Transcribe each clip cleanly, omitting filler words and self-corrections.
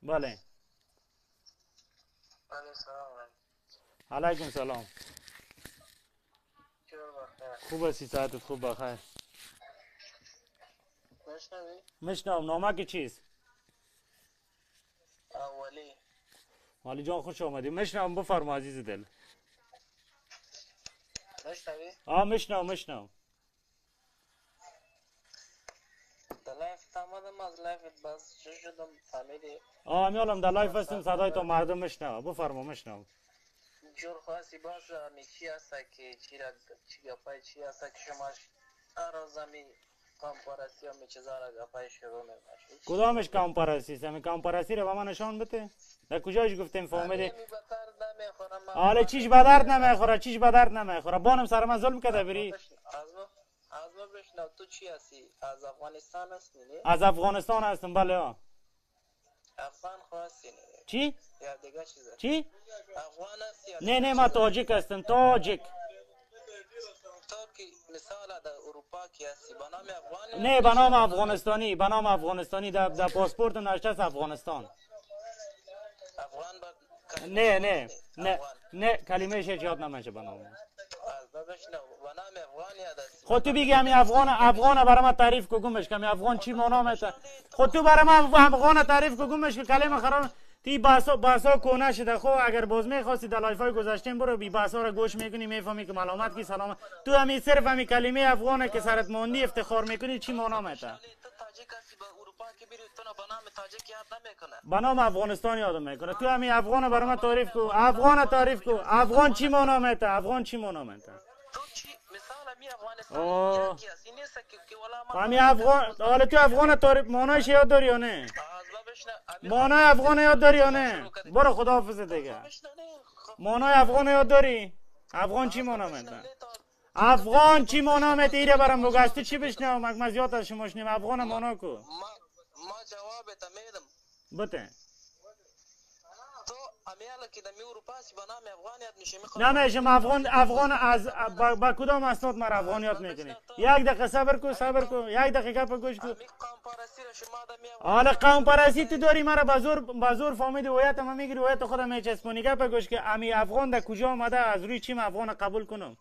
بله. بله، سلام علیکم. سلام. علیکم. خوب هستی؟ ساعتت خوب بخیر. میشنوی؟ میشنوم. نامه که چیست؟ اولی. والی جان خوش آمدی. میشنوم، بفرما عزیز دل. میشنوی؟ آه میشنوم میشنوم. در live آمدم، از live باز چه شدم فهمیدی؟ آه میالم در live هستیم، صدای تا مردم میشنوه. بفرما میشنوم. جور خاصی باز همی چی هست که چی را چی گپای چی هست که شما هر روز همی قوم پرستی همی چیزا را گپای شروع میباشی. کدامش قوم پرستی است؟ همی قوم پرستی را به من نشان بده. در کجایش گفتیم فهمیدی؟ حالا چیش به درد نمیخوره؟ چیش به درد نمیخوره؟ بانم سر من ظلم کرده بری. از ما بشنو، تو چی هستی؟ از افغانستان هستی نه؟ از افغانستان هستم بله. ها افغان خو هستی نه؟ چی؟ یا دیگه چیزه؟ چی؟ افغان هستی؟ نه نه، ما تاجیک هستم، تاجیک. تو که مثال در اروپا کی هستی به نام افغان؟ نه، به نام افغانستانی، به نام افغانستانی. در پاسپورت نوشته است افغانستان. افغان با نه نه نه نه، کلمه هیچ یاد نمیشه به نام. خود تو بگی همی افغان، افغان برای من تعریف کو گمش که افغان چی معنا میته. خود تو برای من افغان تعریف کو گمش که کلمه خراب تی بحثا بحثا کونه شده. خب اگر باز میخواستی در live های گذشتیم برو بی بحثا رو گوش میکنی میفهمی که ملامت کی سلام. تو همی صرف همی کلمه افغانه که سرت ماندی افتخار میکنی، چی معنا میته؟ به نام افغانستان یادم میکنه. تو همی افغان برای من تعریف کو، افغان تعریف کو، افغان چی معنا میته؟ افغان چی معنا میته؟ همی افغان، حالا تو افغان تعریف معنایش یاد داری یا نه؟ معنای افغان یاد داری یا نه؟ برو خداحافظ دیگه. معنای افغان یاد داری؟ افغان چی معنا میده؟ افغان چی معنا میده؟ ایره برام بگو. از تو چی بشنوم؟ من زیاد از شما شنیم. افغان معنا کو. ما جواب ته میدم. بته. تو امیاله که د می اروپا سی به نام افغان یاد میشه. نمیشم افغان. افغان از با کدام اسناد مر افغان یاد میکنی؟ یک دقیقه صبر کو، صبر کو، یک دقیقه گپ گوش کو. حالا قوم پرستی تو داری مرا بزور بزور فهمیدی، هویت ما میگیری، هویت خودم میچسبونی. گپ گوش که امی افغان در کجا آمده؟ از روی چی افغان قبول کنم؟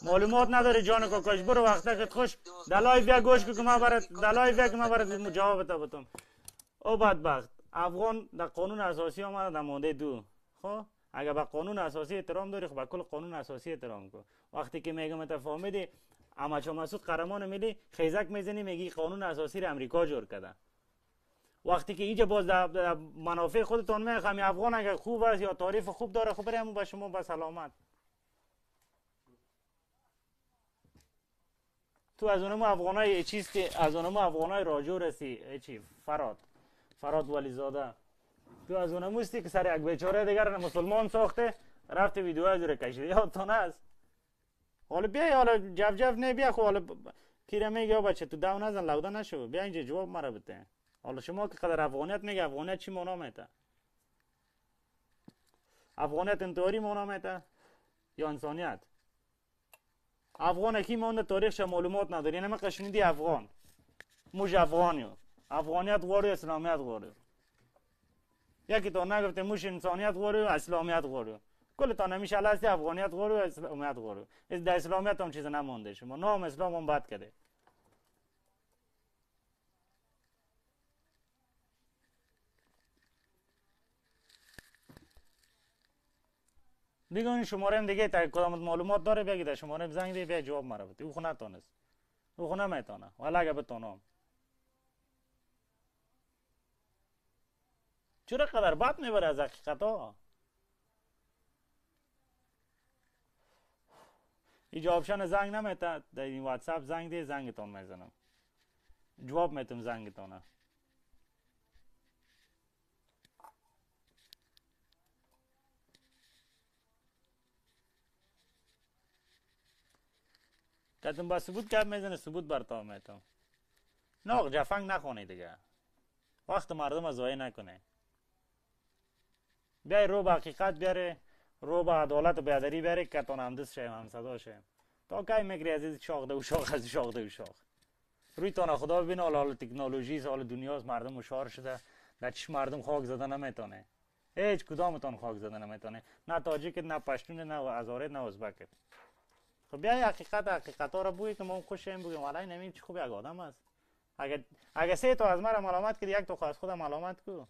معلومات نداری جان کاکاش. برو وقت خوش. در live یک گوش که ما برات در live یک ما برات جواب بتم. او بدبخت، افغان در قانون اساسی آمده در ماده 2. خب اگر به قانون اساسی احترام داری، خب به کل قانون اساسی احترام کن. وقتی که میگم ته فهمیدی احمد مسعود قهرمان ملی، خیزک میزنی میگی قانون اساسی رو امریکا جور کرده. وقتی که اینجا باز در منافع خودتون میخوام افغان اگر خوب است یا تعریف خوب داره، خوب بریم با شما با سلامت. تو از اونم افغانای چیز که از اونم افغانای راجو رسی چی فراد فراد ولیزاده، تو از اونم هستی که سر یک بیچاره دیگر مسلمان ساخته رفت ویدیو از رو کشیده، یادتان است؟ حالا بیا، حالا جف جف نه، بیا. خب حالا کیره میگه بچه تو دو نزن لوده نشو، بیا اینجا جواب مرا بده. حالا شما که قدر افغانیت میگه، افغانیت چی معنا میته؟ افغانیت انتحاری معنا میته یا انسانیت؟ افغان کی مونده تاریخش معلومات نداری. یعنی ما شنیدی افغان موش افغانیو افغانیت غواړو اسلامیت غواړو، یکی تا نگفته موش انسانیت غواړو اسلامیت غواړو. کل تا نمیشه هستی افغانیت غواړو اسلامیت غواړو. در اسلامیت هم چیز نمونده، شما نام اسلام هم بد کرده. دیگه این شماره هم دیگه تا کدام معلومات داره بگید شماره زنگ دی بیا جواب مرا بده. او خو نتونست، او خو نمیتونه، ولی اگه بتونم چرا قدر بد میبره از حقیقت ها. اینجا option زنگ نمیته، در این واتساپ زنگ دی زنگتون میزنم جواب میتم زنگتونه. کتم با ثبوت گپ میزنه، ثبوت بر تا میتم. نه جفنگ نخونی دیگه، وقت مردم ضایع نکنه. بیای رو به حقیقت بیاره، رو به عدالت و بیادری بیاره که تون همدست شیم هم صدا شیم. تا کی میگری عزیز شاخ ده و شاخ از شاخ ده و شاخ. روی تانه خدا ببین، حالا تکنولوژی حال دنیاست، مردم هوشیار شده، در چشم مردم خاک زده نمیتونه. هیچ کدامتان خاک زده نمیتونه، نه تاجیک، نه پشتون، نه هزاره، نه ازبک. خب بیا حقیقت ها را بگوی که ما خوشیم بگیم ولی نمیم چه خوب یک آدم است. اگه سه تا از مرا ملامت کردی، یک تا از خودم ملامت کو.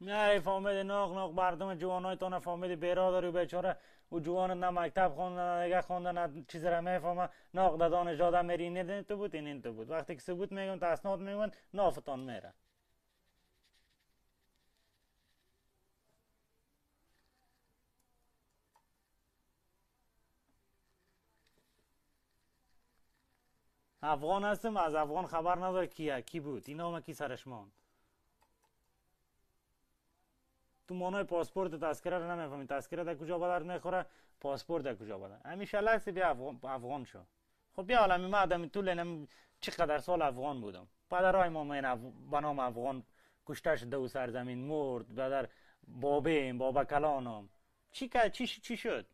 نه فهمید ناق ناق مردم جوانای تا نفهمید بیرا داری بیچاره و جوان نه مکتب خونده نه دیگه خونده نه چیز را میفهمه، ناق در دانشگاه میری نه تو بود این تو بود. وقتی که ثبوت میگم تا اسناد میگن نافتان میره. افغان هستم، از افغان خبر نداره کیه کی بود، اینا ما کی سرش ماند. تو مانای پاسپورت تذکره رو نمیفهمی، تذکره در کجا به درد میخوره، پاسپورت در کجا به درد. همیشه لحظه بیا افغان شو. خب بیا حالا من آدم طول چقدر سال افغان بودم، پدرای ما من به نام افغان کشته شده و سرزمین مرد، پدر بابیم بابا کلانم چی شد؟